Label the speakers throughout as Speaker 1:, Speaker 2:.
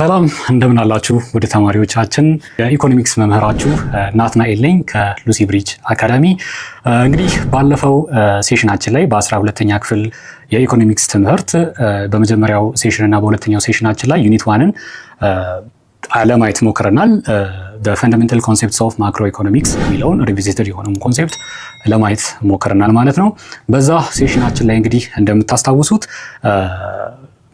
Speaker 1: ሰላም፣ እንደምን አላችሁ ውድ ተማሪዎቻችን። የኢኮኖሚክስ መምህራችሁ ናትናኤል ነኝ ከሉሲ ብሪጅ አካዳሚ። እንግዲህ ባለፈው session ኣችን ላይ በ12ኛ ክፍል የኢኮኖሚክስ ትምህርት በመጀመሪያው session እና በሁለተኛው session ኣችን ላይ unit one ን ለማየት ሞክረናል። Fundamental concepts of macroeconomics የሚለውን revisited የሆነውን concept ለማየት ሞክረናል ማለት ነው። በዛ session ኣችን ላይ እንግዲህ እንደምታስታውሱት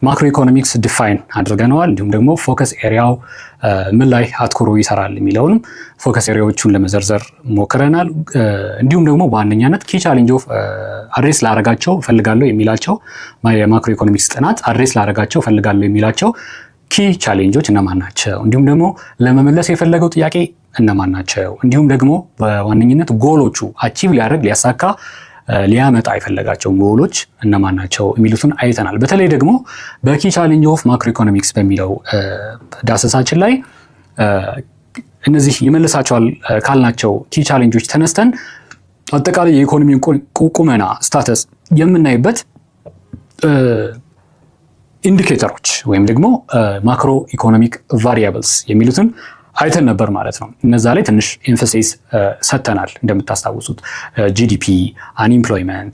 Speaker 1: macroeconomics define አድርገነዋል። እንዲሁም ደግሞ focus area ው ምን ላይ አትኩሮ ይሰራል የሚለውንም focus area ዎቹን ለመዘርዘር ሞክረናል። እንዲሁም ደግሞ በዋነኛነት key challenge of address ላረጋቸው እፈልጋለሁ የሚላቸው የ macroeconomics ጥናት address ላረጋቸው እፈልጋለሁ የሚላቸው key challenge ኦች እነማን ናቸው፣ እንዲሁም ደግሞ ለመመለስ የፈለገው ጥያቄ እነማን ናቸው፣ እንዲሁም ደግሞ በዋነኝነት goal ኦቹ achieve ሊያደርግ፣ ሊያሳካ፣ ሊያመጣ የፈለጋቸው ጎሎች እነማን ናቸው የሚሉትን አይተናል። በተለይ ደግሞ በ key challenge of macroeconomics በሚለው ዳሰሳችን ላይ እነዚህ ይመልሳቸዋል ካልናቸው key challenge ኦች ተነስተን አጠቃላይ የኢኮኖሚ ቁመና status የምናይበት indicator ኦች ወይም ደግሞ macroeconomic variables የሚሉትን አይተን ነበር ማለት ነው። እነዛ ላይ ትንሽ emphasis ሰጥተናል። እንደምታስታውሱት GDP፣ unemployment፣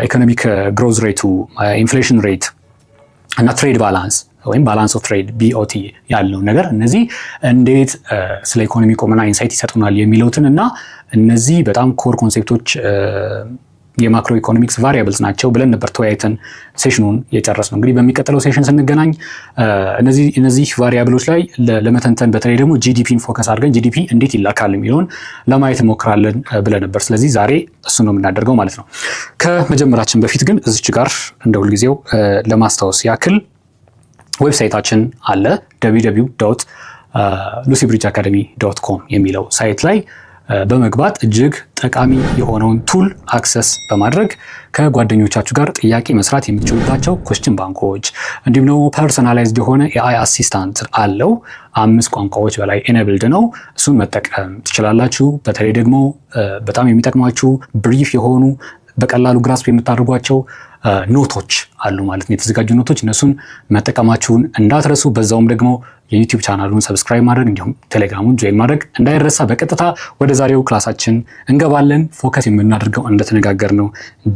Speaker 1: economic growth rate ኡ፣ inflation rate እና trade balance ወይም balance of trade BOT ያለው ነገር እነዚህ እንዴት ስለ ኢኮኖሚ ቁመና insight ይሰጡናል የሚሉትን እና እነዚህ በጣም core concept ኦች የ macroeconomics variables ናቸው ብለን ነበር ተወያይተን session ኑን የጨረስነው። እንግዲህ በሚቀጥለው session ስንገናኝ እነዚህ variable ኦች ላይ ለመተንተን በተለይ ደግሞ GDP ን focus አድርገን GDP እንዴት ይለካል የሚለውን ለማየት እንሞክራለን ብለን ነበር። ስለዚህ ዛሬ እሱ ነው የምናደርገው ማለት ነው። ከመጀመራችን በፊት ግን እዚች ጋር እንደ ሁልጊዜው ለማስታወስ ያክል website ኣችን አለ፣ www.lucybridgeacademy.com የሚለው site ላይ በመግባት እጅግ ጠቃሚ የሆነውን tool access በማድረግ ከጓደኞቻችሁ ጋር ጥያቄ መስራት የምትችሉባቸው question bank ኦች እንዲሁም ደግሞ personalized የሆነ AI assistant አለው። አምስት ቋንቋዎች በላይ enabled ነው። እሱን መጠቀም ትችላላችሁ። በተለይ ደግሞ በጣም የሚጠቅሟችሁ brief የሆኑ በቀላሉ grasp የምታደርጓቸው note ኦች አሉ ማለት ነው። የተዘጋጁ note ኦች፣ እነሱን መጠቀማችሁን እንዳትረሱ። በዛውም ደግሞ የ YouTube channel ኡን subscribe ማድረግ እንዲሁም ቴሌግራሙን join ማድረግ እንዳይረሳ። በቀጥታ ወደ ዛሬው class ኣችን እንገባለን። Focus የምናደርገው እንደተነጋገርነው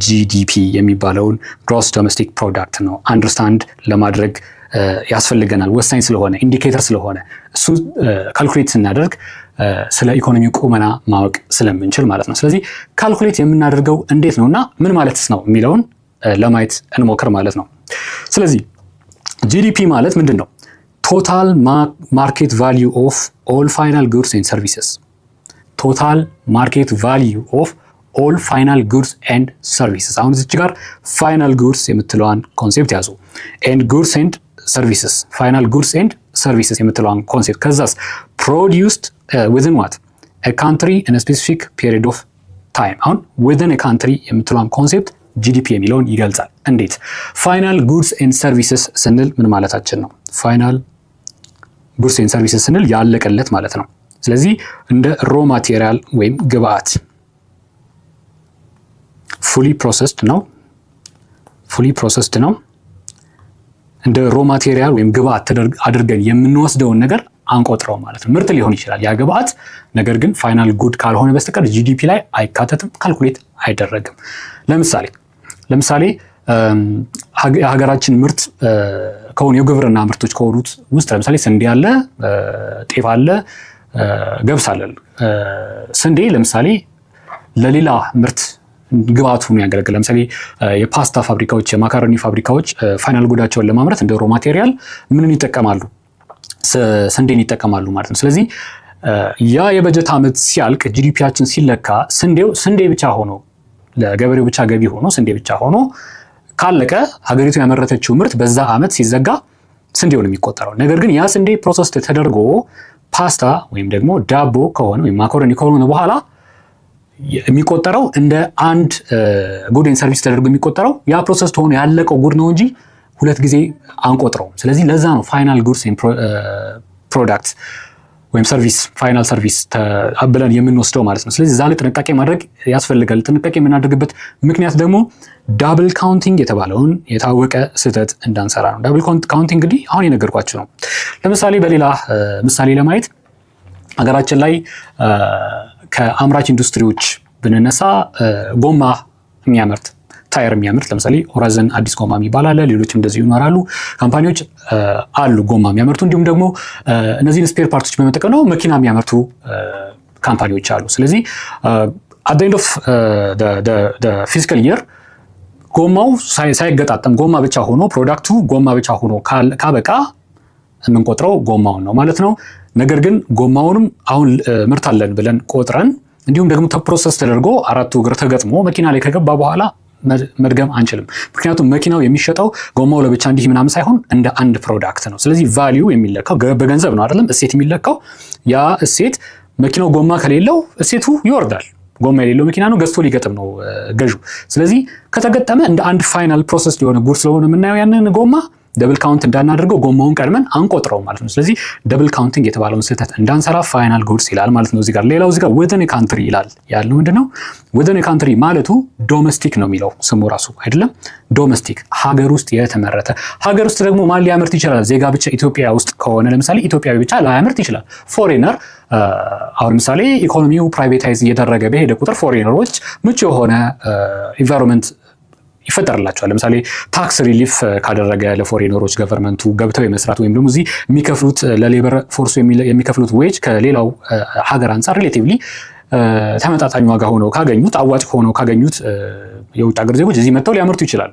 Speaker 1: GDP የሚባለውን gross domestic product ነው። Understand ለማድረግ ያስፈልገናል፣ ወሳኝ ስለሆነ፣ indicator ስለሆነ፣ እሱ calculate ስናደርግ ስለ ኢኮኖሚ ቁመና ማወቅ ስለምንችል ማለት ነው። ስለዚህ calculate የምናደርገው እንዴት ነው እና ምን ማለትስ ነው የሚለውን ለማየት እንሞክር ማለት ነው። ስለዚህ GDP ማለት ምንድን ነው? Total market value of all final goods and services። Total market value of all final goods and services። አሁን እዚች ጋር final goods የምትለዋን concept ያዙ። And goods and services፣ final goods and services የምትለዋን concept። ከዛስ produced within what country in specific period of time። አሁን within country የምትለዋን concept GDP የሚለውን ይገልጻል። እንዴት? Final goods and services ስንል ምን ማለታችን ነው? Final goods and services ስንል ያለቀለት ማለት ነው። ስለዚህ እንደ raw material ወይም ግብአት fully processed ነው። Fully processed ነው። እንደ raw material ወይም ግብአት አድርገን የምንወስደውን ነገር አንቆጥረውም ማለት ነው። ምርት ሊሆን ይችላል ያ ግብአት፣ ነገር ግን final good ካልሆነ በስተቀር GDP ላይ አይካተትም፣ calculate አይደረግም። ለምሳሌ የሀገራችን ምርት ከሆኑ የግብርና ምርቶች ከሆኑት ውስጥ ለምሳሌ ስንዴ አለ፣ ጤፍ አለ፣ ገብስ አለ። ስንዴ ለምሳሌ ለሌላ ምርት ግብአት ሆኖ ያገለግል። ለምሳሌ የፓስታ ፋብሪካዎች፣ የማካሮኒ ፋብሪካዎች final good ኣቸውን ለማምረት እንደ raw material ምንን ይጠቀማሉ? ስንዴን ይጠቀማሉ ማለት ነው። ስለዚህ ያ የበጀት ዓመት ሲያልቅ GDP ያችን ሲለካ ስንዴው ስንዴ ብቻ ሆኖ፣ ለገበሬው ብቻ ገቢ ሆኖ፣ ስንዴ ብቻ ሆኖ ካለቀ ሀገሪቱ ያመረተችው ምርት በዛ ዓመት ሲዘጋ ስንዴው ነው የሚቆጠረው። ነገር ግን ያ ስንዴ process ተደርጎ ፓስታ ወይም ደግሞ ዳቦ ከሆነ ወይም ማካሮኒ ከሆነ በኋላ የሚቆጠረው እንደ አንድ good and service ተደርጎ የሚቆጠረው ያ process ሆኖ ያለቀው good ነው እንጂ ሁለት ጊዜ አንቆጥረውም። ስለዚህ ለዛ ነው final goods product ወይም ደግሞ final goods and services የሚባለው። ወይም service፣ final service ብለን የምንወስደው ማለት ነው። ስለዚህ እዛ ላይ ጥንቃቄ ማድረግ ያስፈልጋል። ጥንቃቄ የምናደርግበት ምክንያት ደግሞ double counting የተባለውን የታወቀ ስህተት እንዳንሰራ ነው። Double counting እንግዲህ አሁን የነገርኳችሁ ነው። ለምሳሌ በሌላ ምሳሌ ለማየት ሀገራችን ላይ ከአምራች ኢንዱስትሪዎች ብንነሳ ጎማ የሚያመርት፣ tire የሚያመርት፣ ለምሳሌ ሆራይዘን አዲስ ጎማ የሚባል አለ። ሌሎችም እንደዚሁ ይኖራሉ። Company ዎች አሉ ጎማ የሚያመርቱ፣ እንዲሁም ደግሞ እነዚህን spare part ኦች በመጠቀም ነው መኪና የሚያመርቱ company ዎች አሉ። ስለዚህ at end of fiscal year ጎማው ሳይገጣጠም ጎማ ብቻ ሆኖ፣ product ኡ ጎማ ብቻ ሆኖ ካበቃ የምንቆጥረው ጎማውን ነው ማለት ነው። ነገር ግን ጎማውንም አሁን ምርት አለን ብለን ቆጥረን እንዲሁም ደግሞ process ተደርጎ አራቱ እግር ተገጥሞ መኪና ላይ ከገባ በኋላ መድገም አንችልም። ምክንያቱም መኪናው የሚሸጠው ጎማው ለብቻ እንዲህ ምናምን ሳይሆን እንደ አንድ product ነው። ስለዚህ value የሚለካው በገንዘብ ነው አይደለም፣ እሴት የሚለካው። ያ እሴት መኪናው ጎማ ከሌለው እሴቱ ይወርዳል። ጎማ የሌለው መኪና ነው፣ ገዝቶ ሊገጥም ነው ገዢው። ስለዚህ ከተገጠመ እንደ አንድ final process የሆነ good ስለሆነ የምናየው ያንን ጎማ double count እንዳናደርገው ጎማውን ቀድመን አንቆጥረው ማለት ነው። ስለዚህ double counting የተባለውን ስህተት እንዳንሰራ final goods ይላል ማለት ነው። እዚህ ጋር ሌላው እዚህ ጋር within country ይላል። ያልነው ምንድነው? Within country ማለቱ domestic ነው የሚለው ስሙ ራሱ አይደለም። Domestic ሀገር ውስጥ የተመረተ። ሀገር ውስጥ ደግሞ ማን ሊያመርት ይችላል? ዜጋ ብቻ ኢትዮጵያ ውስጥ ከሆነ ለምሳሌ ኢትዮጵያዊ ብቻ ላያመርት ይችላል። Foreigner አሁን ለምሳሌ ኢኮኖሚው privatize እየተደረገ በሄደ ቁጥር foreigner ኦች ምቹ የሆነ environment ይፈጠርላቸዋል። ለምሳሌ tax relief ካደረገ ለ foreigner ኦች government ኡ ገብተው የመስራት ወይም ደግሞ እዚህ የሚከፍሉት ለ labor force ኡ የሚከፍሉት wage ከሌላው ሀገር አንጻር relatively ተመጣጣኝ ዋጋ ሆነው ካገኙት፣ አዋጭ ሆነው ካገኙት የውጭ ሀገር ዜጎች እዚህ መጥተው ሊያመርቱ ይችላሉ።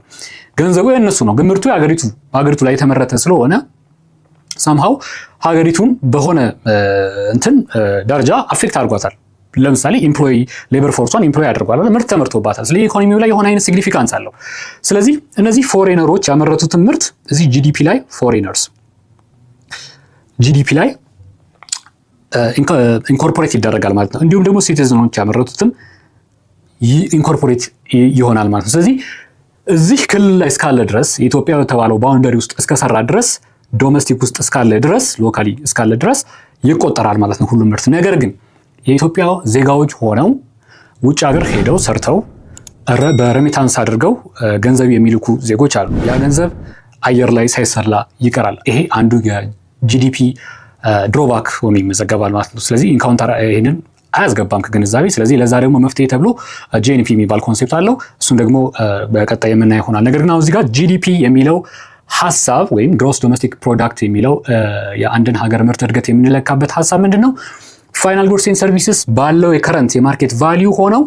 Speaker 1: ገንዘቡ የእነሱ ነው፣ ግን ምርቱ የሀገሪቱ ሀገሪቱ ላይ የተመረተ ስለሆነ somehow ሀገሪቱን በሆነ እንትን ደረጃ affect አድርጓታል። ለምሳሌ employ labor force ኧን employ አድርጓል፣ ምርት ተመርቶባታል። ስለዚህ ኢኮኖሚው ላይ የሆነ አይነት significance አለው። ስለዚህ እነዚህ foreigner ኦች ያመረቱትን ምርት እዚህ GDP ላይ፣ foreigners GDP ላይ incorporate ይደረጋል ማለት ነው። እንዲሁም ደግሞ citizen ኦች ያመረቱትም incorporate ይሆናል ማለት ነው። ስለዚህ እዚህ ክልል ላይ እስካለ ድረስ፣ የኢትዮጵያ የተባለው boundary ውስጥ እስከሰራ ድረስ፣ domestic ውስጥ እስካለ ድረስ፣ locally እስካለ ድረስ ይቆጠራል ማለት ነው ሁሉም ምርት። ነገር ግን የኢትዮጵያ ዜጋዎች ሆነው ውጭ ሀገር ሄደው ሰርተው በ remittance አድርገው ገንዘብ የሚልኩ ዜጎች አሉ። ያ ገንዘብ አየር ላይ ሳይሰላ ይቀራል። ይሄ አንዱ የ GDP drawback ሆኖ ይመዘገባል ማለት ነው። ስለዚህ encounter ይህንን አያስገባም ከግንዛቤ። ስለዚህ ለዛ ደግሞ መፍትሄ ተብሎ GNP የሚባል concept አለው። እሱን ደግሞ በቀጣይ የምናየው ይሆናል። ነገር ግን አሁን እዚህ ጋር GDP የሚለው ሀሳብ ወይም gross domestic product የሚለው የአንድን ሀገር ምርት እድገት የምንለካበት ሀሳብ ምንድን ነው? Final goods and services ባለው የ current የ market value ሆነው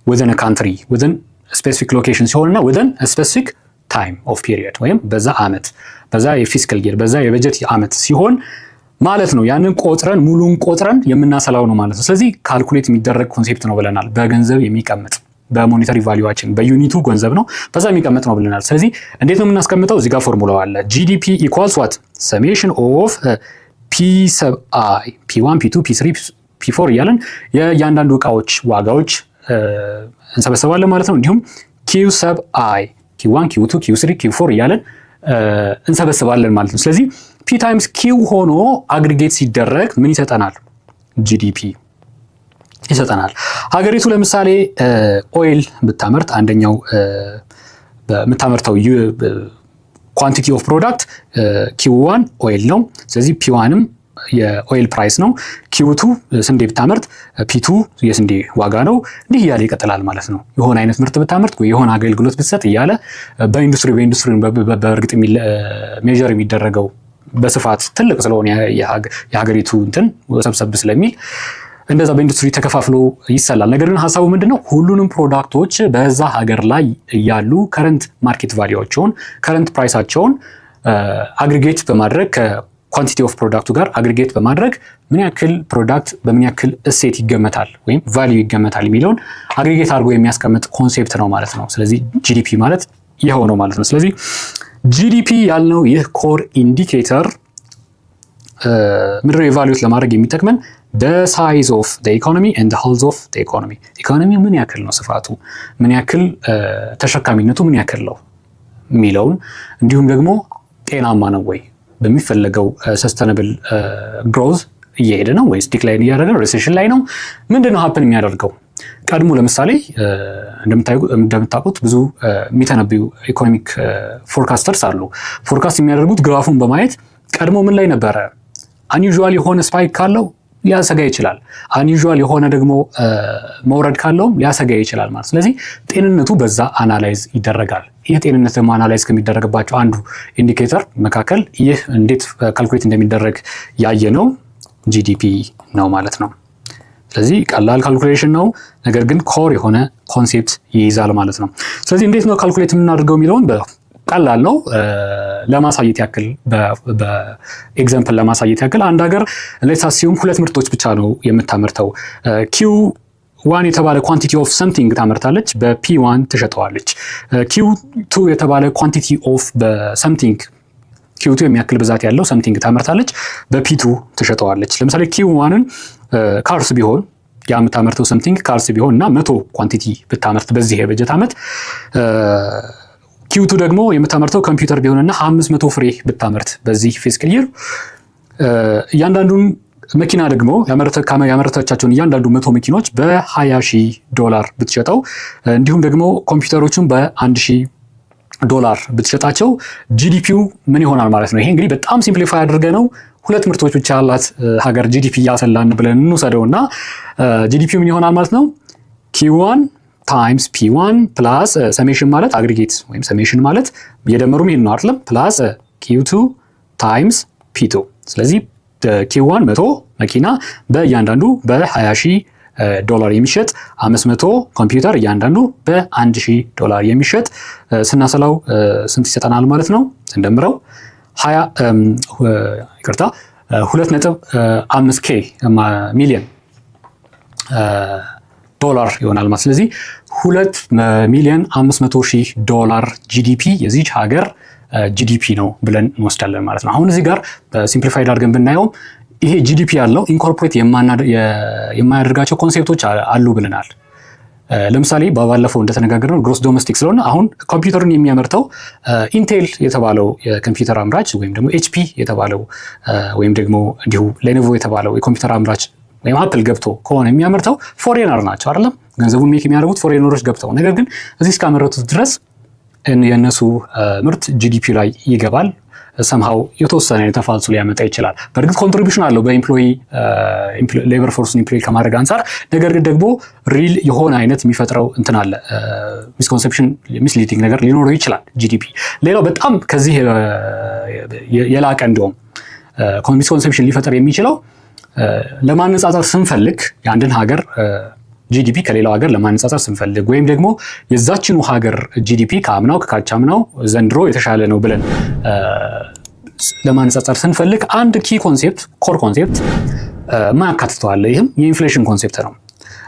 Speaker 1: within country, within specific location ሲሆንና within specific time of period ወይም በዛ ዓመት፣ በዛ የ fiscal year፣ በዛ የበጀት ዓመት ሲሆን ማለት ነው። ያንን ቆጥረን፣ ሙሉን ቆጥረን የምናሰላው ነው ማለት ነው። ስለዚህ calculate የሚደረግ concept ነው ብለናል። በገንዘብ የሚቀመጥ፣ በ monetary value ኣችን በ unit ኡ ገንዘብ ነው፣ በዛ የሚቀመጥ ነው ብለናል። ስለዚህ እንዴት ነው የምናስቀምጠው? እዚህ ጋር ፎርሙላው አለ። GDP equals what? Summation of P sub i P 1 P 2 P 3 P 4 እያለን የእያንዳንዱ እቃዎች ዋጋዎች እንሰበሰባለን ማለት ነው። እንዲሁም Q sub i Q 1 Q 2 Q 3 Q 4 እያለን እንሰበስባለን ማለት ነው። ስለዚህ P times Q ሆኖ aggregate ሲደረግ ምን ይሰጠናል? GDP ይሰጠናል። ሀገሪቱ ለምሳሌ oil ብታመርት አንደኛው የምታመርተው quantity of product Q one oil ነው። ስለዚህ P one ም የ oil price ነው። Q two ስንዴ ብታመርት P two የስንዴ ዋጋ ነው። እንዲህ እያለ ይቀጥላል ማለት ነው። የሆነ አይነት ምርት ብታመርት ወይ የሆነ አገልግሎት ብትሰጥ እያለ በኢንዱስትሪ በእርግጥ measure የሚደረገው በስፋት ትልቅ ስለሆነ የሀገሪቱ እንትን ሰብሰብ ስለሚል እንደዛ በኢንዱስትሪ ተከፋፍሎ ይሰላል። ነገር ግን ሀሳቡ ምንድነው? ሁሉንም product ኦች በዛ ሀገር ላይ ያሉ current market value ኣቸውን፣ current price ኣቸውን aggregate በማድረግ፣ ከ quantity of product ኡ ጋር aggregate በማድረግ ምን ያክል product በምን ያክል እሴት ይገመታል ወይም value ይገመታል የሚለውን aggregate አድርጎ የሚያስቀምጥ concept ነው ማለት ነው። ስለዚህ GDP ማለት ይኸው ነው ማለት ነው። ስለዚህ GDP ያልነው ይህ core indicator ምድር evaluate ለማድረግ የሚጠቅመን size of economy and health of economy፣ ኢኮኖሚ ምን ያክል ነው ስፋቱ፣ ምን ያክል ተሸካሚነቱ ምን ያክል ነው የሚለውን፣ እንዲሁም ደግሞ ጤናማ ነው ወይ፣ በሚፈለገው sustainable growth እየሄደ ነው ወይስ decline እያደረገ ነው? Recession ላይ ነው? ምንድን ነው happen የሚያደርገው? ቀድሞ ለምሳሌ እንደምታውቁት ብዙ የሚተነብዩ economic forecasters አሉ። Forecast የሚያደርጉት graph ኡን በማየት ቀድሞ ምን ላይ ነበረ፣ unusual የሆነ spike ካለው ሊያሰጋ ይችላል። Unusual የሆነ ደግሞ መውረድ ካለውም ሊያሰጋ ይችላል ማለት። ስለዚህ ጤንነቱ በዛ analyze ይደረጋል። ይህ ጤንነት ደግሞ analyze ከሚደረግባቸው አንዱ indicator መካከል ይህ እንዴት calculate እንደሚደረግ ያየነው GDP ነው ማለት ነው። ስለዚህ ቀላል calculation ነው፣ ነገር ግን core የሆነ concept ይይዛል ማለት ነው። ስለዚህ እንዴት ነው calculate የምናደርገው የሚለውን ቀላል ነው። ለማሳየት ያክል፣ በ example ለማሳየት ያክል አንድ ሀገር let's assume ሁለት ምርቶች ብቻ ነው የምታመርተው። Q1 የተባለ quantity of something ታመርታለች፣ በ P1 ትሸጠዋለች። Q2 የተባለ quantity of በ something፣ Q2 የሚያክል ብዛት ያለው something ታመርታለች፣ በ P2 ትሸጠዋለች። ለምሳሌ Q1 ን cars ቢሆን፣ የምታመርተው something cars ቢሆን እና 100 quantity ብታመርት በዚህ የበጀት ዓመት፣ Q2 ደግሞ የምታመርተው ኮምፒውተር ቢሆንና 500 ፍሬ ብታመርት በዚህ fiscal year፣ እያንዳንዱን መኪና ደግሞ ያመረተቻቸውን እያንዳንዱ 100 መኪኖች በ20 ሺህ ዶላር ብትሸጠው፣ እንዲሁም ደግሞ ኮምፒውተሮቹን በ1 ሺህ ዶላር ብትሸጣቸው GDP ው ምን ይሆናል ማለት ነው? ይሄ እንግዲህ በጣም simplify አድርገን ነው፣ ሁለት ምርቶች ብቻ ያላት ሀገር GDP እያሰላን ብለን እንውሰደው እና GDP ው ምን ይሆናል ማለት ነው? Q1 times P1 plus summation ማለት aggregate ወይም summation ማለት እየደመሩ መሄድ ነው አይደለም? Plus Q2 times P2። ስለዚህ Q1 100 መኪና በእያንዳንዱ በ20 ሺህ ዶላር የሚሸጥ፣ 500 ኮምፒውተር እያንዳንዱ በ1000 ዶላር የሚሸጥ ስናሰላው ስንት ይሰጠናል ማለት ነው? ስንደምረው 20፣ ይቅርታ፣ 2.5 K ሚሊዮን ዶላር ይሆናል ማለት። ስለዚህ 2,500,000 ዶላር GDP የዚች ሀገር GDP ነው ብለን እንወስዳለን ማለት ነው። አሁን እዚህ ጋር simplified አድርገን ብናየው ይሄ GDP ያለው incorporate የማያደርጋቸው concept ኦች አሉ ብለናል። ለምሳሌ ባለፈው እንደተነጋገርነው gross domestic ስለሆነ አሁን ኮምፒውተሩን የሚያመርተው Intel የተባለው የኮምፒውተር አምራች ወይም ደግሞ HP የተባለው ወይም ደግሞ እንዲሁ Lenovo የተባለው የኮምፒውተር አምራች ወይም Apple ገብቶ ከሆነ የሚያመርተው foreigner ናቸው አይደለም። ገንዘቡን make የሚያደርጉት foreigner ኦች ገብተው፣ ነገር ግን እዚህ እስካመረቱት ድረስ የእነሱ ምርት GDP ላይ ይገባል። Somehow የተወሰነ ተፋልሶ ሊያመጣ ይችላል። በእርግጥ contribution አለው በ employee labor force ኡን employ ከማድረግ አንጻር፣ ነገር ግን ደግሞ real የሆነ አይነት የሚፈጥረው እንትን አለ፣ misconception misleading ነገር ሊኖረው ይችላል GDP። ሌላው በጣም ከዚህ የላቀ እንዲሁም misconception ሊፈጠር የሚችለው ለማነጻጸር ስንፈልግ፣ የአንድን ሀገር GDP ከሌላው ሀገር ለማነጻጸር ስንፈልግ ወይም ደግሞ የዛችኑ ሀገር GDP ከአምናው ከካቻምናው ዘንድሮ የተሻለ ነው ብለን ለማነጻጸር ስንፈልግ አንድ key concept፣ core concept ማያካትተዋል። ይህም የ inflation concept ነው።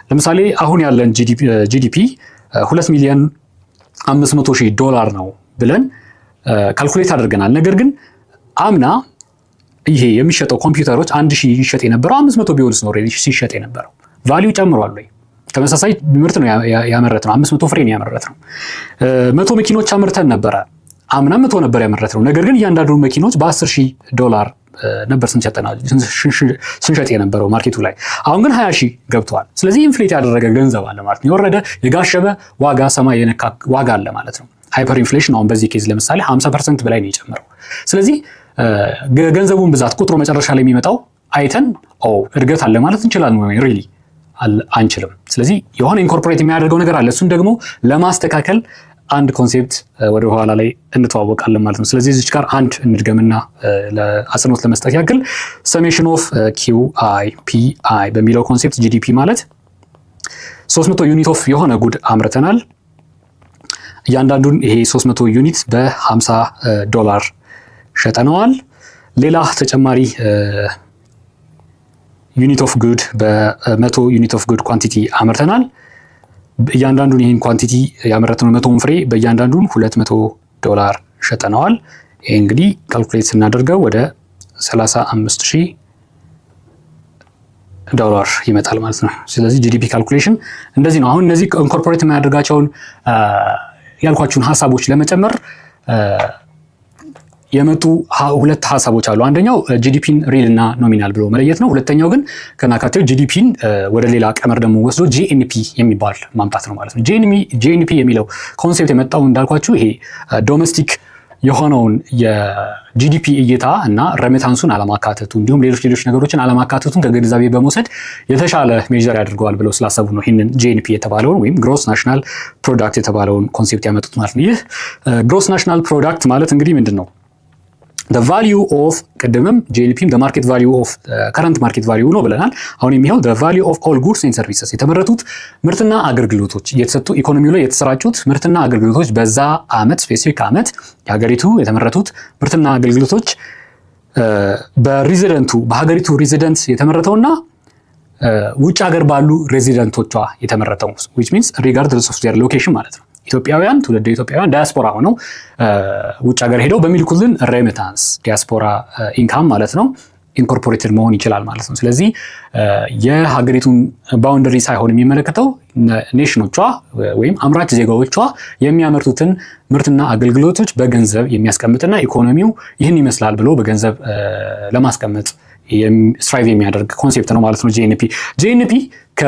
Speaker 1: ለምሳሌ አሁን ያለን GDP 2,500,000 ዶላር ነው ብለን calculate አድርገናል። ነገር ግን አምና ይሄ የሚሸጠው ኮምፒውተሮች 1000 ይሸጥ የነበረው 500 ቢሆንስ ነው ሲሸጥ የነበረው value ጨምሯል ወይ? ተመሳሳይ ምርት ነው ያመረትነው። 500 ፍሬ ነው ያመረትነው። 100 መኪኖች አምርተን ነበረ። አምና 100 ነበር ያመረትነው። ነገር ግን እያንዳንዱ መኪኖች በ10 ሺህ ዶላር ነበር ስንሸጥ የነበረው market ኡ ላይ። አሁን ግን 20 ሺህ ገብተዋል። ስለዚህ inflate ያደረገ ገንዘብ አለ ማለት ነው። የወረደ የጋሸበ ዋጋ፣ ሰማይ የነካ ዋጋ አለ ማለት ነው። Hyperinflation አሁን በዚህ case ለምሳሌ 50% በላይ ነው የጨመረው። ስለዚህ ገንዘቡን ብዛት ቁጥሩ መጨረሻ ላይ የሚመጣው አይተን ኦ እድገት አለ ማለት እንችላለን ወይ? Really አንችልም። ስለዚህ የሆነ incorporate የሚያደርገው ነገር አለ። እሱን ደግሞ ለማስተካከል አንድ concept ወደ ኋላ ላይ እንተዋወቃለን ማለት ነው። ስለዚህ እዚች ጋር አንድ እንድገምና ለአጽንኦት ለመስጠት ያክል summation of Qi Pi በሚለው concept GDP ማለት 300 unit of የሆነ good አምርተናል። እያንዳንዱን ይሄ 300 unit በ50 ዶላር ሸጠነዋል። ሌላ ተጨማሪ unit of good በ100 unit of good quantity አምርተናል። እያንዳንዱን ይህን quantity ያመረትነው 100ውን ፍሬ በእያንዳንዱን 200 ዶላር ሸጠነዋል። ይህ እንግዲህ calculate ስናደርገው ወደ 35 ሺህ ዶላር ይመጣል ማለት ነው። ስለዚህ GDP calculation እንደዚህ ነው። አሁን እነዚህ incorporate የሚያደርጋቸውን ያልኳችሁን ሀሳቦች ለመጨመር የመጡ ሁለት ሀሳቦች አሉ። አንደኛው GDP ን real እና nominal ብሎ መለየት ነው። ሁለተኛው ግን ከናካቴው GDP ን ወደ ሌላ ቀመር ደግሞ ወስዶ GNP የሚባል ማምጣት ነው ማለት ነው። GNP የሚለው concept የመጣው እንዳልኳችሁ ይሄ domestic የሆነውን የ GDP እይታ እና remittance ኡን አለማካተቱ እንዲሁም ሌሎች ሌሎች ነገሮችን አለማካተቱን ከግንዛቤ በመውሰድ የተሻለ measure ያደርገዋል ብለው ስላሰቡ ነው ይህንን GNP የተባለውን ወይም gross national product የተባለውን concept ያመጡት ማለት ነው። ይህ gross national product ማለት እንግዲህ ምንድን ነው? Value of ቅድምም GNP ም market value of current market value ነው ብለናል። አሁን የሚሆው value of all goods and services፣ የተመረቱት ምርትና አገልግሎቶች፣ የተሰጡ ኢኮኖሚው ላይ የተሰራጩት ምርትና አገልግሎቶች፣ በዛ አመት specific አመት የሀገሪቱ የተመረቱት ምርትና አገልግሎቶች በ resident ኡ በሀገሪቱ resident የተመረተውና ውጭ ሀገር ባሉ resident ኦቿ የተመረተው፣ which means regardless of their location ማለት ነው። ኢትዮጵያውያን፣ ትውልደ ኢትዮጵያውያን ዳያስፖራ ሆነው ውጭ ሀገር ሄደው በሚልኩልን remittance፣ diaspora income ማለት ነው፣ incorporated መሆን ይችላል ማለት ነው። ስለዚህ የሀገሪቱን boundary ሳይሆን የሚመለከተው nation ኦቿ ወይም አምራች ዜጋዎቿ የሚያመርቱትን ምርትና አገልግሎቶች በገንዘብ የሚያስቀምጥና ኢኮኖሚው ይህን ይመስላል ብሎ በገንዘብ ለማስቀመጥ strive የሚያደርግ concept ነው ማለት ነው GNP። GNP ከ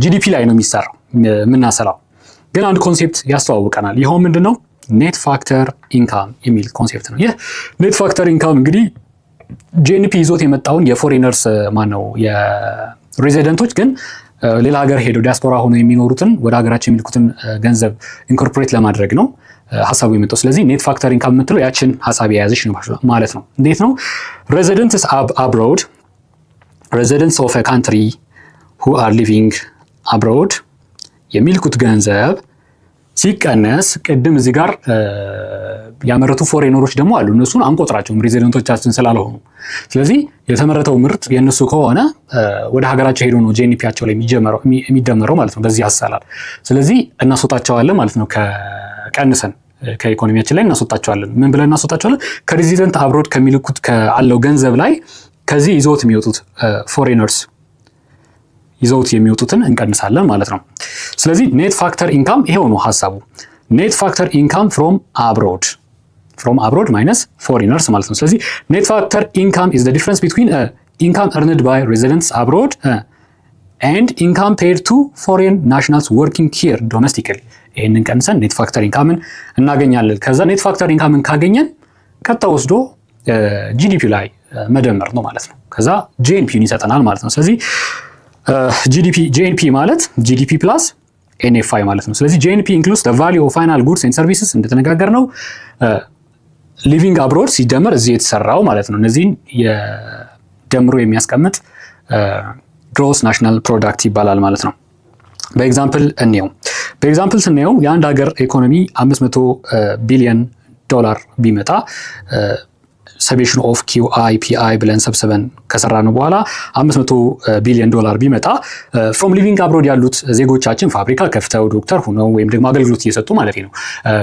Speaker 1: GDP ላይ ነው የሚሰራው የምናሰላው፣ ግን አንድ concept ያስተዋውቀናል። ይኸው ምንድን ነው? Net factor income የሚል concept ነው። ይህ net factor income እንግዲህ GNP ይዞት የመጣውን የ foreigners፣ ማነው የ resident ኦች ግን ሌላ ሀገር ሄደው ዲያስፖራ ሆነው የሚኖሩትን ወደ ሀገራቸው የሚልኩትን ገንዘብ incorporate ለማድረግ ነው ሀሳቡ የመጣው። ስለዚህ net factor income የምትለው ያችን ሀሳብ የያዘች ነው ማለት ነው። እንዴት ነው? Residents abroad, residents of country who are living abroad የሚልኩት ገንዘብ ሲቀነስ፣ ቅድም እዚህ ጋር ያመረቱ foreigner ኦች ደግሞ አሉ። እነሱን አንቆጥራቸውም resident ኦቻችን ስላልሆኑ። ስለዚህ የተመረተው ምርት የእነሱ ከሆነ ወደ ሀገራቸው ሄዶ ነው GNP ያቸው ላይ የሚደመረው ማለት ነው በዚህ አሰላል። ስለዚህ እናስወጣቸዋለን ማለት ነው፣ ከቀንሰን ከኢኮኖሚያችን ላይ እናስወጣቸዋለን። ምን ብለን እናስወጣቸዋለን? ከ resident abroad ከሚልኩት ከአለው ገንዘብ ላይ ከዚህ ይዘውት የሚወጡት foreigners ይዘውት የሚወጡትን እንቀንሳለን ማለት ነው። ስለዚህ net factor income ይሄው ነው ሀሳቡ። Net factor income from abroad minus foreigners ማለት ነው። ስለዚህ net factor income is the difference between income earned by residents abroad and income paid to foreign nationals working here domestically። ይህንን ቀንሰን net factor income ን እናገኛለን። ከዛ net factor income ን ካገኘን ቀጥታ ወስዶ GDP ላይ መደመር ነው ማለት ነው። ከዛ GNP ውን ይሰጠናል ማለት ነው። ስለዚህ GDP GNP ማለት GDP plus NFI ማለት ነው። ስለዚህ GNP includes value of final goods and services፣ እንደተነጋገርነው living abroad ሲደመር እዚህ የተሰራው ማለት ነው። እነዚህን ደምሮ የሚያስቀምጥ gross national product ይባላል ማለት ነው። በ example እንየው። በ example ስናየው የአንድ ሀገር ኢኮኖሚ 500 ቢሊዮን ዶላር ቢመጣ፣ summation of QI PI ብለን ሰብስበን ከሰራነው በኋላ 500 ቢሊዮን ዶላር ቢመጣ፣ from living abroad ያሉት ዜጎቻችን ፋብሪካ ከፍተው፣ ዶክተር ሆነው ወይም ደግሞ አገልግሎት እየሰጡ ማለት ነው፣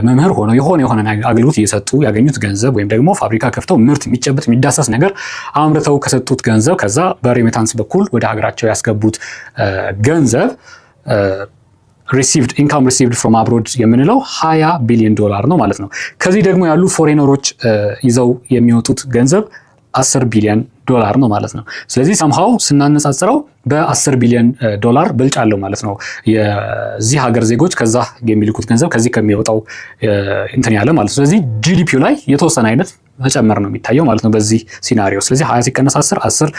Speaker 1: መምህር ሆነው የሆነ የሆነ አገልግሎት እየሰጡ ያገኙት ገንዘብ ወይም ደግሞ ፋብሪካ ከፍተው ምርት፣ የሚጨበጥ የሚዳሰስ ነገር አምርተው ከሰጡት ገንዘብ፣ ከዛ በ remittance በኩል ወደ ሀገራቸው ያስገቡት ገንዘብ፣ received income received from abroad የምንለው 20 ቢሊዮን ዶላር ነው ማለት ነው። ከዚህ ደግሞ ያሉ foreigner ኦች ይዘው የሚወጡት ገንዘብ 10 ቢሊዮን ዶላር ነው ማለት ነው። ስለዚህ somehow ስናነጻጽረው በ10 ቢሊዮን ዶላር ብልጫ አለው ማለት ነው። የዚህ ሀገር ዜጎች ከዛ የሚልኩት ገንዘብ ከዚህ ከሚወጣው እንትን ያለ ማለት ነው። ስለዚህ GDP ው ላይ የተወሰነ አይነት መጨመር ነው የሚታየው ማለት ነው በዚህ scenario። ስለዚህ 20 ሲቀነስ 10 10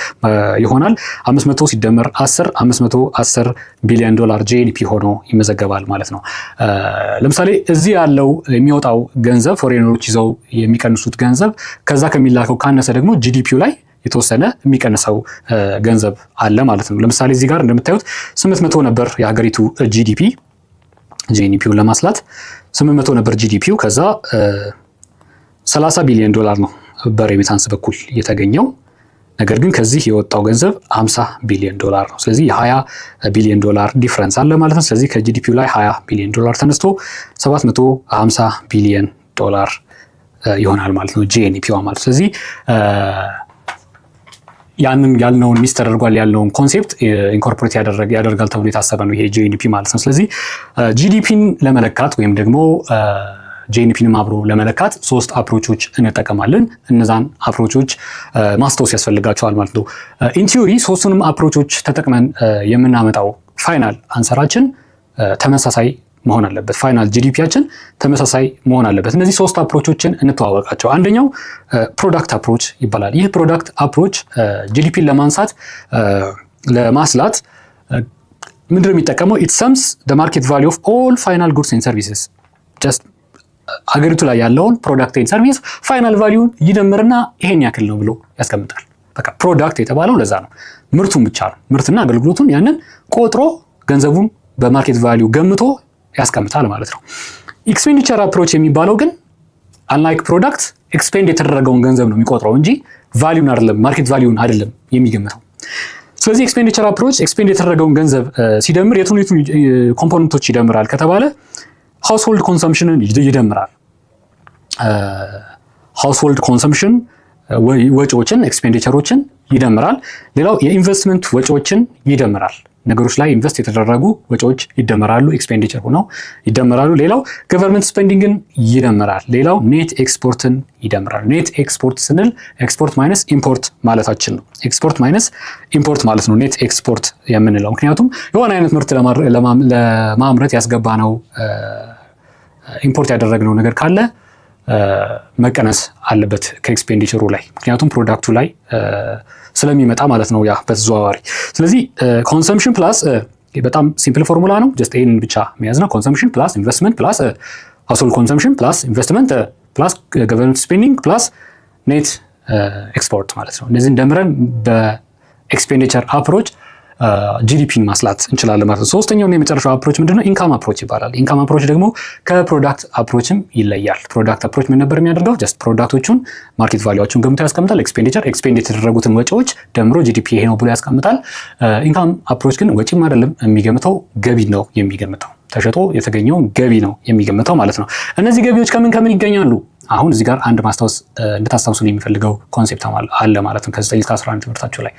Speaker 1: ይሆናል። 500 ሲደመር 10 510 ቢሊዮን ዶላር GNP ሆኖ ይመዘገባል ማለት ነው። ለምሳሌ እዚህ ያለው የሚወጣው ገንዘብ፣ foreigner ኦች ይዘው የሚቀንሱት ገንዘብ ከዛ ከሚላከው ካነሰ ደግሞ GDP ው ላይ የተወሰነ የሚቀንሰው ገንዘብ አለ ማለት ነው። ለምሳሌ እዚህ ጋር እንደምታዩት 800 ነበር የሀገሪቱ GDP። GNP ውን ለማስላት 800 ነበር GDP ው። ከዛ 30 ቢሊዮን ዶላር ነው በ remittance በኩል የተገኘው። ነገር ግን ከዚህ የወጣው ገንዘብ 50 ቢሊዮን ዶላር ነው። ስለዚህ የ20 ቢሊዮን ዶላር difference አለ ማለት ነው። ስለዚህ ከ GDP ው ላይ 20 ቢሊዮን ዶላር ተነስቶ 750 ቢሊዮን ዶላር ይሆናል ማለት ነው GNP ዋ ማለት። ስለዚህ ያንን ያልነውን miss ተደርጓል ያልነውን concept incorporate ያደርጋል ተብሎ የታሰበ ነው ይሄ GNP ማለት ነው። ስለዚህ GDP ን ለመለካት ወይም ደግሞ GNP ንም አብሮ ለመለካት ሶስት approach ኦች እንጠቀማለን። እነዛን approach ኦች ማስታወስ ያስፈልጋችኋል ማለት ነው። In theory ሶስቱንም approach ኦች ተጠቅመን የምናመጣው final answer ኣችን ተመሳሳይ መሆን አለበት። Final GDP ያችን ተመሳሳይ መሆን አለበት። እነዚህ ሶስት approach ኦችን እንተዋወቃቸው። አንደኛው product approach ይባላል። ይህ product approach GDP ን ለማንሳት ለማስላት ምንድነው የሚጠቀመው? It sums market value of all final goods and services። Just ሀገሪቱ ላይ ያለውን product and service final value ን ይደምርና ይሄን ያክል ነው ብሎ ያስቀምጣል። በቃ product የተባለው ለዛ ነው። ምርቱን ብቻ ነው። ምርትና አገልግሎቱን ያንን ቆጥሮ ገንዘቡን በ market value ገምቶ ያስቀምጣል ማለት ነው። Expenditure approach የሚባለው ግን unlike product expend የተደረገውን ገንዘብ ነው የሚቆጥረው እንጂ value ን አይደለም፣ market value ን አይደለም የሚገምተው። ስለዚህ expenditure approach expend የተደረገውን ገንዘብ ሲደምር የቱን የቱን component ኦች ይደምራል ከተባለ household consumption ን ይደምራል። Household consumption ወጪዎችን፣ expenditure ኦችን ይደምራል። ሌላው የኢንቨስትመንት ወጪዎችን ይደምራል። ነገሮች ላይ invest የተደረጉ ወጪዎች ይደመራሉ፣ expenditure ሆነው ይደመራሉ። ሌላው government spending ን ይደምራል። ሌላው net export ን ይደምራል። Net export ስንል export minus import ማለታችን ነው። Export minus import ማለት ነው net export የምንለው፣ ምክንያቱም የሆነ አይነት ምርት ለማምረት ያስገባነው፣ import ያደረግነው ነገር ካለ መቀነስ አለበት ከ expenditure ኡ ላይ፣ ምክንያቱም product ኡ ላይ ስለሚመጣ ማለት ነው ያ በተዘዋዋሪ። ስለዚህ consumption plus፣ በጣም simple formula ነው። Just ይህንን ብቻ መያዝ ነው። Consumption plus investment plus household consumption plus investment plus government spending plus net export ማለት ነው። እነዚህን ደምረን በ expenditure approach GDP ን ማስላት እንችላለን ማለት ነው። ሶስተኛውና የመጨረሻው approach ምንድነው? Income approach ይባላል። Income approach ደግሞ ከ product approach ም ይለያል። Product approach ምን ነበር የሚያደርገው? Just product ኦቹን market value ኣቸውን ገምቶ ያስቀምጣል። Expenditure expend የተደረጉትን ወጪዎች ደምሮ GDP ይሄ ነው ብሎ ያስቀምጣል። Income approach ግን ወጪም አይደለም የሚገምተው፣ ገቢ ነው የሚገምተው። ተሸጦ የተገኘውን ገቢ ነው የሚገምተው ማለት ነው። እነዚህ ገቢዎች ከምን ከምን ይገኛሉ? አሁን እዚህ ጋር አንድ ማስታወስ እንድታስታውሱ የምፈልገው concept አለ ማለት ነው። ከ9 እስከ 11 ትምህርታችሁ ላይ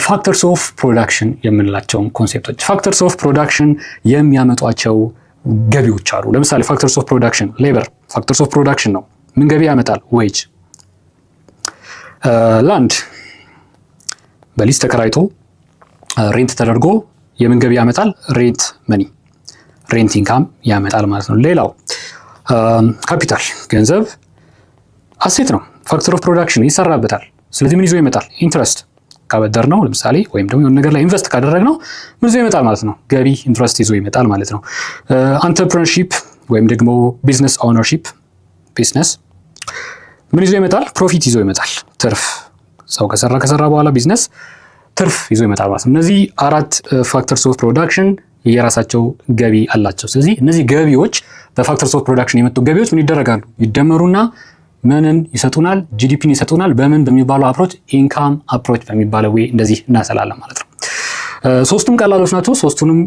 Speaker 1: factors of production የምንላቸውን concept ኦች፣ factors of production የሚያመጧቸው ገቢዎች አሉ። ለምሳሌ factors of production labor factors of production ነው። ምን ገቢ ያመጣል? Wage። Land በሊዝ ተከራይቶ፣ rent ተደርጎ የምን ገቢ ያመጣል? Rent money፣ rent income ያመጣል ማለት ነው። ሌላው ካፒታል፣ ገንዘብ asset ነው። Factor of production ይሰራበታል። ስለዚህ ምን ይዞ ይመጣል? Interest ካበደርነው ለምሳሌ ወይም ደግሞ የሆነ ነገር ላይ invest ካደረግነው ምን ይዞ ይመጣል ማለት ነው? ገቢ፣ interest ይዞ ይመጣል ማለት ነው። Entrepreneurship ወይም ደግሞ business ownership፣ business ምን ይዞ ይመጣል? Profit ይዞ ይመጣል። ትርፍ፣ ሰው ከሰራ በኋላ ቢዝነስ ትርፍ ይዞ ይመጣል ማለት ነው። እነዚህ አራት factors of production የራሳቸው ገቢ አላቸው። ስለዚህ እነዚህ ገቢዎች፣ በ factors of production የመጡ ገቢዎች ምን ይደረጋሉ? ይደመሩና ምንን ይሰጡናል? GDP ን ይሰጡናል። በምን በሚባለው approach? Income approach በሚባለው way እንደዚህ እናሰላለን ማለት ነው። ሶስቱም ቀላሎች ናቸው። ሶስቱንም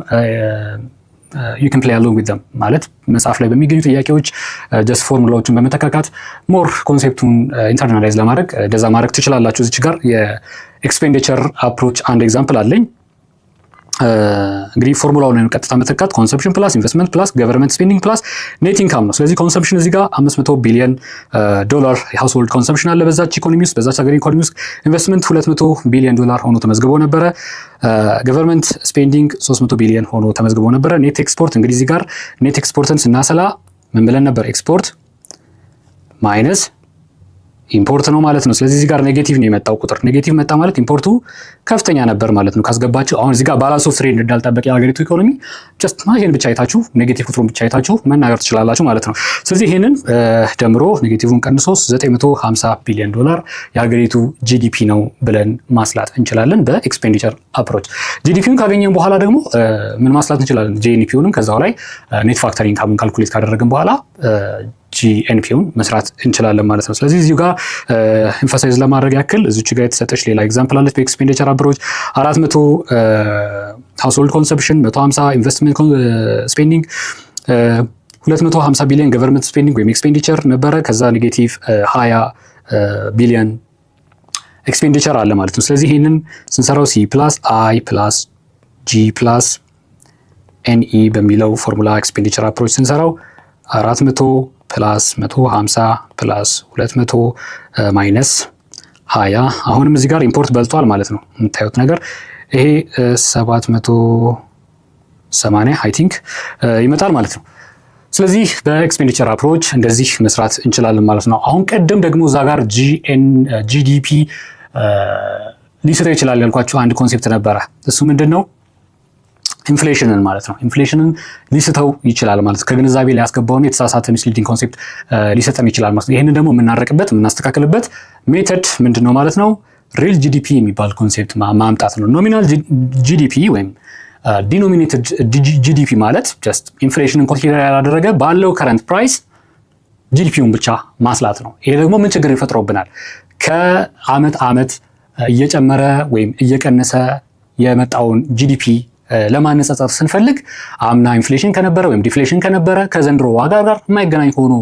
Speaker 1: you can play along with them፣ ማለት መጽሐፍ ላይ በሚገኙ ጥያቄዎች just formula ዎችን በመተካካት more concept ኡን internalize ለማድረግ እንደዛ ማድረግ ትችላላችሁ። እዚች ጋር የ expenditure approach አንድ example አለኝ። እንግዲህ ፎርሙላውን ቀጥታ መተካት consumption plus investment plus government spending plus net income ነው። ስለዚህ consumption እዚህ ጋር 500 ቢሊዮን ዶላር የ household consumption አለ በዛች ኢኮኖሚ ውስጥ፣ በዛች ሀገር ኢኮኖሚ ውስጥ። ኢንቨስትመንት 200 ቢሊዮን ዶላር ሆኖ ተመዝግቦ ነበረ። Government spending 300 ቢሊዮን ሆኖ ተመዝግቦ ነበረ። Net export፣ እንግዲህ እዚህ ጋር net export ን ስናሰላ ምን ብለን ነበር? Export minus import ነው ማለት ነው። ስለዚህ እዚህ ጋር negative ነው የመጣው ቁጥር። Negative መጣ ማለት import ኡ ከፍተኛ ነበር ማለት ነው። ካስገባቸው አሁን እዚህ ጋር balance of trade እንዳልጠበቀ የሀገሪቱ ኢኮኖሚ just ይሄን ብቻ አይታችሁ፣ negative ቁጥሩን ብቻ አይታችሁ መናገር ትችላላችሁ ማለት ነው። ስለዚህ ይሄንን ደምሮ negative ን ቀንሶ 950 ቢሊዮን ዶላር የሀገሪቱ GDP ነው ብለን ማስላት እንችላለን በ expenditure approach። GDP ውን ካገኘን በኋላ ደግሞ ምን ማስላት እንችላለን? GNP ውንም ከዛው ላይ net factor income ኡን calculate ካደረግን በኋላ GNP ውን መስራት እንችላለን ማለት ነው። ስለዚህ እዚሁ ጋር emphasize ለማድረግ ያክል እዚች ጋር የተሰጠች ሌላ example አለች። በ expenditure approach 400 household consumption፣ 150 investment spending፣ 250 ቢሊዮን government spending ወይም expenditure ነበረ። ከዛ negative 20 ቢሊዮን expenditure አለ ማለት ነው። ስለዚህ ይህንን ስንሰራው C plus I plus G plus NE በሚለው formula expenditure approach ስንሰራው 400 plus plus 150 plus 200 minus 20። አሁንም እዚህ ጋር import በልጧል ማለት ነው። የምታዩት ነገር ይሄ 780 I think ይመጣል ማለት ነው። ስለዚህ በ expenditure approach እንደዚህ መስራት እንችላለን ማለት ነው። አሁን ቅድም ደግሞ እዛ ጋር GDP ሊሰጠው ይችላል ያልኳችሁ አንድ concept ነበረ። እሱ ምንድን ነው? Inflation ን ማለት ነው። Inflation ን ሊስተው ይችላል ማለት ነው። ከግንዛቤ ሊያስገባውን የተሳሳተ misleading concept ሊሰጠን ይችላል ማለት ነው። ይህንን ደግሞ የምናረቅበት፣ የምናስተካክልበት method ምንድን ነው ማለት ነው? Real GDP የሚባል concept ማምጣት ነው። Nominal GDP ወይም denominated GDP ማለት just inflation ን consider ያላደረገ፣ ባለው current price GDP ውን ብቻ ማስላት ነው። ይሄ ደግሞ ምን ችግር ይፈጥሮብናል? ከአመት አመት እየጨመረ ወይም እየቀነሰ የመጣውን GDP ለማነጻጸር ስንፈልግ አምና inflation ከነበረ ወይም deflation ከነበረ ከዘንድሮ ዋጋ ጋር የማይገናኝ ሆኖ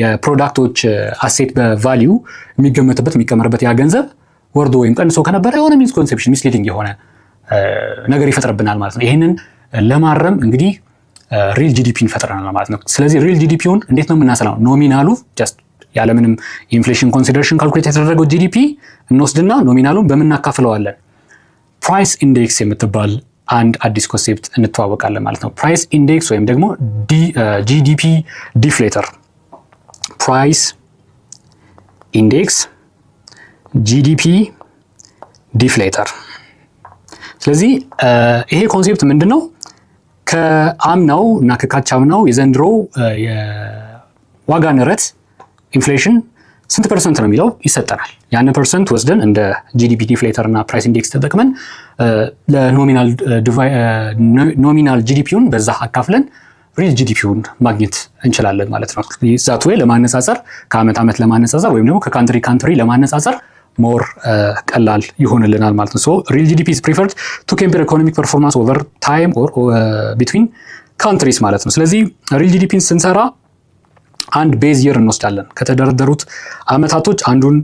Speaker 1: የ product ኦች asset በ value የሚገመትበት፣ የሚቀመርበት ያ ገንዘብ ወርዶ ወይም ቀንሶ ከነበረ የሆነ misconception፣ misleading የሆነ ነገር ይፈጥርብናል ማለት ነው። ይህንን ለማረም እንግዲህ real GDP ን ፈጥረናል ማለት ነው። ስለዚህ real GDP ውን እንዴት ነው የምናሰላው? Nominal ኡ just ያለምንም inflation consideration calculate የተደረገው GDP እንወስድና nominal ኡን በምን እናካፍለዋለን? Price index የምትባል አንድ አዲስ concept እንተዋወቃለን ማለት ነው። Price index ወይም ደግሞ GDP deflator፣ price index፣ GDP deflator። ስለዚህ ይሄ concept ምንድን ነው? ከአምናው እና ከካቻምናው የዘንድሮ የዋጋ ንረት inflation ስንት percent ነው የሚለው ይሰጠናል። ያንን percent ወስደን እንደ GDP deflator እና price index ተጠቅመን ለ nominal GDP ውን በዛ አካፍለን real GDP ውን ማግኘት እንችላለን ማለት ነው። That way ለማነጻጸር፣ ከአመት ዓመት ለማነጻጸር ወይም ደግሞ ከ country country ለማነጻጸር more ቀላል ይሆንልናል ማለት ነው። So real GDP is preferred to compare economic performance over time or between countries ማለት ነው። ስለዚህ real GDP ን ስንሰራ አንድ base year እንወስዳለን። ከተደረደሩት አመታቶች አንዱን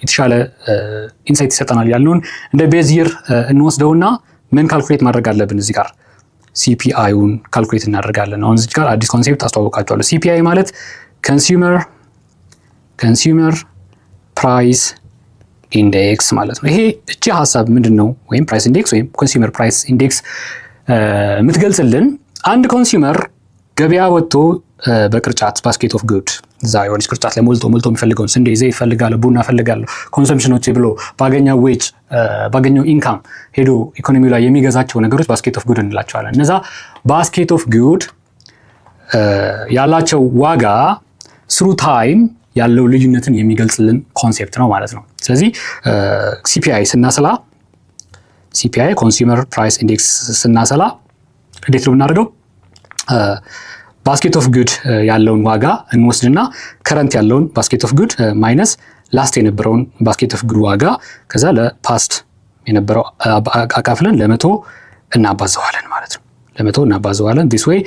Speaker 1: የተሻለ insight ይሰጠናል ያልነውን እንደ base year እንወስደውና ምን calculate ማድረግ አለብን? እዚህ ጋር CPI ውን calculate እናደርጋለን። አሁን እዚህ ጋር አዲስ concept አስተዋውቃችኋለሁ። CPI ማለት consumer price index ማለት ነው። ይሄ እቺ ሀሳብ ምንድን ነው? ወይም price index ወይም consumer price index የምትገልጽልን አንድ consumer ገበያ ወጥቶ በቅርጫት basket of good እዛ የሆነች ቅርጫት ላይ ሞልቶ ሞልቶ የሚፈልገውን ስንዴ፣ ዘይት እፈልጋለሁ፣ ቡና እፈልጋለሁ፣ consumption ኦች ብሎ ባገኘው wage፣ ባገኘው income ሄዶ ኢኮኖሚው ላይ የሚገዛቸው ነገሮች basket of good እንላቸዋለን። እነዛ basket of good ያላቸው ዋጋ through time ያለው ልዩነትን የሚገልጽልን concept ነው ማለት ነው። ስለዚህ CPI ስናሰላ፣ CPI consumer price index ስናሰላ እንዴት ነው የምናደርገው? Basket of good ያለውን ዋጋ እንወስድና current ያለውን basket of good minus last የነበረውን basket of good ዋጋ፣ ከዛ ለ past የነበረው አካፍለን ለ100 እናባዘዋለን ማለት ነው። ለ100 እናባዘዋለን። This way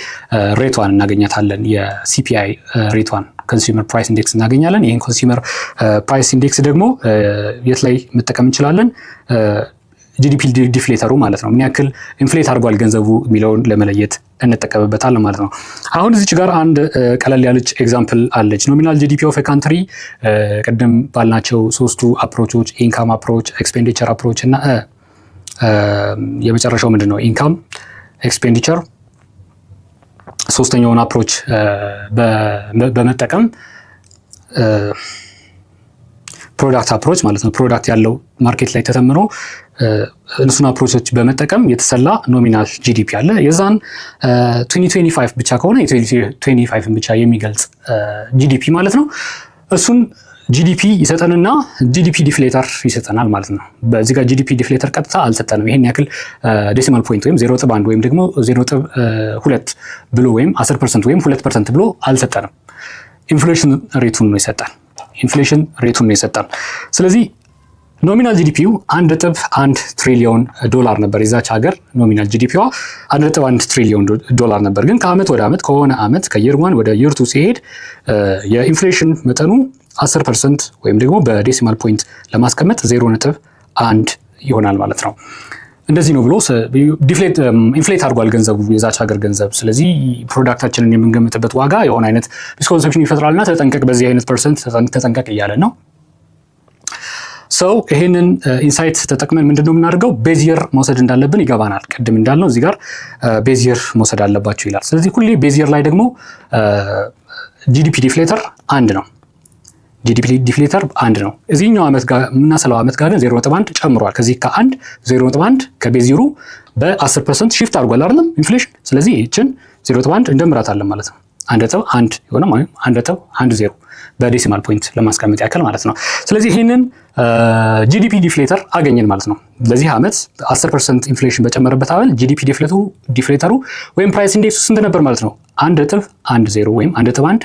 Speaker 1: rate ቷን እናገኛታለን። የ CPI rate ቷን፣ consumer price index እናገኛለን። ይህን consumer price index ደግሞ የት ላይ መጠቀም እንችላለን? GDP deflator ኡ ማለት ነው። ምን ያክል inflate አድርጓል ገንዘቡ የሚለውን ለመለየት እንጠቀምበታለን ማለት ነው። አሁን እዚች ጋር አንድ ቀለል ያለች example አለች። Nominal GDP of country ቅድም ባልናቸው ሶስቱ approach ኦች፣ income approach፣ expenditure approach እና የመጨረሻው ምንድን ነው? Income፣ expenditure፣ ሶስተኛውን approach በመጠቀም product approach ማለት ነው። Product ያለው market ላይ ተተምኖ እነሱን approach ኦች በመጠቀም የተሰላ nominal GDP አለ። የዛን 2025 ብቻ ከሆነ የ2025 ብቻ የሚገልጽ GDP ማለት ነው። እሱን GDP ይሰጠንና GDP deflator ይሰጠናል ማለት ነው። በዚህ ጋር GDP deflator ቀጥታ አልሰጠንም። ይሄን ያክል decimal point ወይም 0.1 ወይም ደግሞ 0.2 ብሎ ወይም 10% ወይም 2% ብሎ አልሰጠንም። Inflation rate ኡን ነው የሰጠን። Inflation rate ኡን ነው የሰጠን። ስለዚህ nominal GDP ው 1.1 ትሪሊዮን ዶላር ነበር። የዛች ሀገር nominal GDP ዋ 1.1 ትሪሊዮን ዶላር ነበር። ግን ከአመት ወደ አመት፣ ከሆነ አመት ከ year one ወደ year two ሲሄድ የ inflation መጠኑ 10% ወይም ደግሞ በ decimal point ለማስቀመጥ 0.1 ይሆናል ማለት ነው። እንደዚህ ነው ብሎ deflate inflate አድርጓል ገንዘቡ፣ የዛች ሀገር ገንዘብ። ስለዚህ product ኣችንን የምንገምትበት ዋጋ የሆነ አይነት misconception ይፈጥራልና ተጠንቀቅ፣ በዚህ አይነት percent ተጠንቀቅ እያለን ነው። So ይሄንን insight ተጠቅመን ምንድን ነው የምናደርገው? Base year መውሰድ እንዳለብን ይገባናል። ቅድም እንዳልነው እዚህ ጋር base year መውሰድ አለባቸው ይላል። ስለዚህ ሁሌ base year ላይ ደግሞ GDP deflator አንድ ነው። GDP deflator አንድ ነው። እዚህኛው ዓመት ጋር የምናሰላው ዓመት ጋር ግን 0.1 ጨምሯል። ከዚህ ከአንድ 0.1 ከ base year ኡ በ10% shift አድርጓል አይደለም inflation። ስለዚህ ይህችን 0.1 እንደምራታለን ማለት ነው። 1.1 የሆነ ወይም 1.10 በ decimal point ለማስቀመጥ ያክል ማለት ነው። ስለዚህ ይህንን GDP deflator አገኘን ማለት ነው። ለዚህ ዓመት 10% inflation በጨመረበት ዓመት GDP deflator ኡ ወይም price index ኡ ስንት ነበር ማለት ነው? 1.10 ወይም 1.1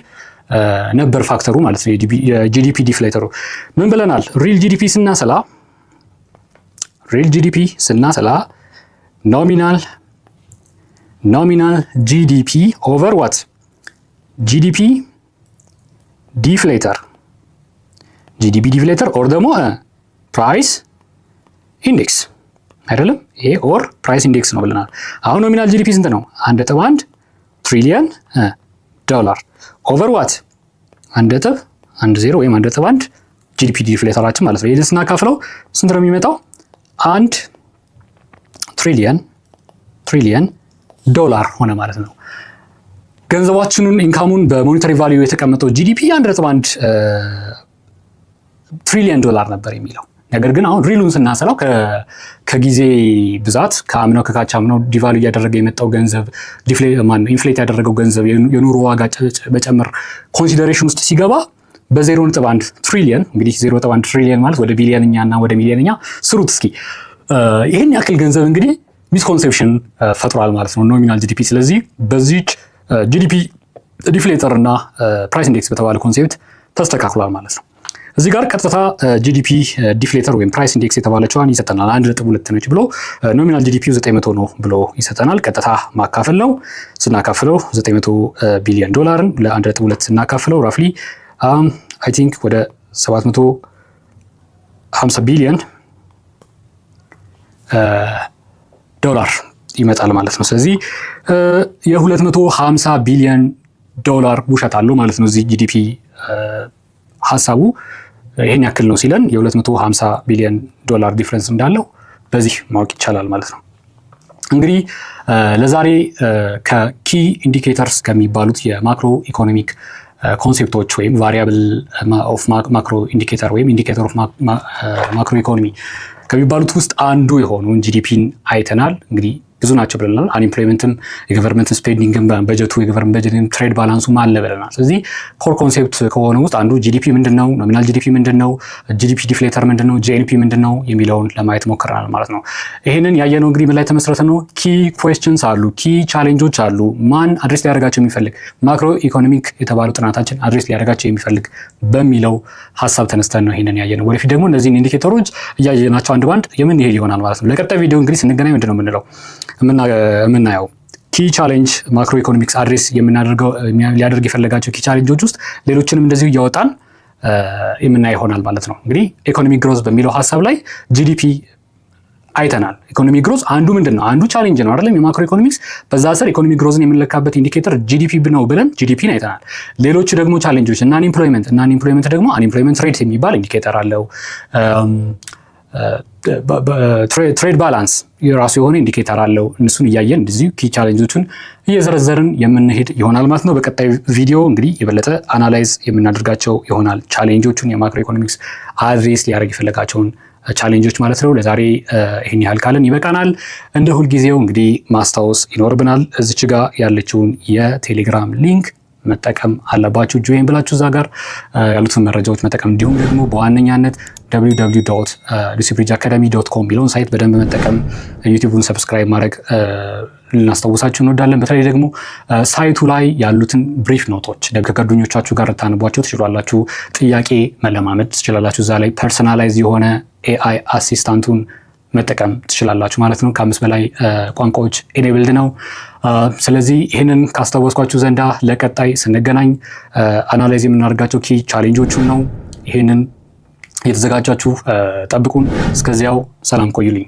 Speaker 1: ነበር factor ኡ ማለት ነው። የ GDP deflator ኡ ምን ብለናል? Real GDP ስናሰላ nominal GDP over what? GDP deflator, GDP deflator or ደግሞ price index አይደለም? ይሄ or price index ነው ብለናል። አሁን nominal GDP ስንት ነው? 1.1 ትሪሊየን ዶላር over what? 1.10 ወይም 1.1 GDP deflator ኣችን ማለት ነው። ይህን ስናካፍለው ስንት ነው የሚመጣው? 1 ትሪሊየን ዶላር ሆነ ማለት ነው። ገንዘባችንን income ኡን በ monetary value የተቀመጠው GDP 1.1 ትሪሊየን ዶላር ነበር የሚለው። ነገር ግን አሁን real ኡን ስናሰላው ከጊዜ ብዛት ከአምናው ከካቻምናው devalue እያደረገ የመጣው ገንዘብ፣ inflate ያደረገው ገንዘብ፣ የኑሮ ዋጋ መጨመር consideration ውስጥ ሲገባ በ0.1 ትሪሊየን፣ እንግዲህ 0.1 ትሪሊየን ማለት ወደ ቢሊየንኛ እና ወደ ሚሊየንኛ ስሩት እስኪ፣ ይህን ያክል ገንዘብ እንግዲህ misconception ፈጥሯል ማለት ነው nominal GDP። ስለዚህ በዚች GDP deflator እና price index በተባለ concept ተስተካክሏል ማለት ነው። እዚህ ጋር ቀጥታ GDP deflator ወይም price index የተባለችዋን ይሰጠናል። 1.2 ነች ብሎ nominal GDP ው 900 ነው ብሎ ይሰጠናል። ቀጥታ ማካፈል ነው። ስናካፍለው 900 ቢሊዮን ዶላርን ለ1.2 ስናካፍለው roughly I think ወደ 750 ቢሊዮን ዶላር ይመጣል ማለት ነው። ስለዚህ የ250 ቢሊዮን ዶላር ውሸት አለው ማለት ነው። እዚህ GDP ሀሳቡ ይሄን ያክል ነው ሲለን የ250 ቢሊዮን ዶላር difference እንዳለው በዚህ ማወቅ ይቻላል ማለት ነው። እንግዲህ ለዛሬ ከ key indicators ከሚባሉት የ macroeconomic concept ኦች ወይም variable of macro indicator ወይም indicator of macro economy ከሚባሉት ውስጥ አንዱ የሆነውን GDP ን አይተናል። እንግዲህ ብዙ ናቸው ብለናል። Unemployment ም፣ የ government spending ም፣ በጀቱ የ government በጀት፣ trade balance ኡም አለ ብለናል። ስለዚህ core concept ከሆነ ውስጥ አንዱ GDP ምንድን ነው፣ nominal GDP ምንድን ነው፣ GDP deflator ምንድን ነው፣ GNP ምንድን ነው የሚለውን ለማየት ሞክረናል ማለት ነው። ይህንን ያየነው እንግዲህ ምን ላይ ተመስረተ ነው? Key questions አሉ፣ key challenge ኦች አሉ። ማን address ሊያደርጋቸው የሚፈልግ፣ macroeconomic የተባለው ጥናታችን address ሊያደርጋቸው የሚፈልግ በሚለው ሀሳብ ተነስተን ነው ይህንን ያየነው። ወደፊት ደግሞ እነዚህን indicator ኦች እያየናቸው አንድ ባንድ የምንሄድ ይሆናል ማለት ነው። ለቀጣይ ቪዲዮ እንግዲህ ስንገናኝ ምንድን ነው የምንለው፣ የምናየው key challenge macroeconomics address የምናደርገው ሊያደርግ የፈለጋቸው key challenge ኦች ውስጥ ሌሎችንም እንደዚሁ እያወጣን የምናይ ይሆናል ማለት ነው። እንግዲህ economic growth በሚለው ሀሳብ ላይ GDP አይተናል። Economic growth አንዱ ምንድን ነው? አንዱ challenge ነው አይደለም? የ macroeconomics በዛ ስር economic growth ን የምንለካበት indicator GDP ነው ብለን GDP ን አይተናል። ሌሎቹ ደግሞ challenge ኦች እና unemployment ደግሞ unemployment rate የሚባል indicator አለው። Trade balance የራሱ የሆነ indicator አለው። እነሱን እያየን እንደዚሁ key challenge ኦቹን እየዘረዘርን የምንሄድ ይሆናል ማለት ነው። በቀጣይ ቪዲዮ እንግዲህ የበለጠ analyze የምናደርጋቸው ይሆናል challenge ኦቹን፣ የ macroeconomics address ሊያደርግ የፈለጋቸውን challenge ኦች ማለት ነው። ለዛሬ ይህን ያህል ካለን ይበቃናል። እንደ ሁልጊዜው እንግዲህ ማስታወስ ይኖርብናል፣ እዚች ጋ ያለችውን የቴሌግራም link መጠቀም አለባችሁ። Join ብላችሁ እዛ ጋር ያሉትን መረጃዎች መጠቀም፣ እንዲሁም ደግሞ በዋነኛነት ሉሲብሪጅ አካዳሚ.com የሚለውን site በደንብ መጠቀም፣ ዩቲዩቡን subscribe ማድረግ ልናስታውሳችሁ እንወዳለን። በተለይ ደግሞ site ኡ ላይ ያሉትን brief note ኦች ከጓደኞቻችሁ ጋር ልታነቧቸው ትችላላችሁ። ጥያቄ መለማመድ ትችላላችሁ። እዛ ላይ personalize የሆነ AI assistant ኡን መጠቀም ትችላላችሁ ማለት ነው። ከ5 በላይ ቋንቋዎች enabled ነው። ስለዚህ ይህንን ካስታወስኳችሁ ዘንዳ ለቀጣይ ስንገናኝ analyze የምናደርጋቸው key challenge ኦቹን ነው። ይህንን እየተዘጋጃችሁ ጠብቁን። እስከዚያው ሰላም ቆዩልኝ።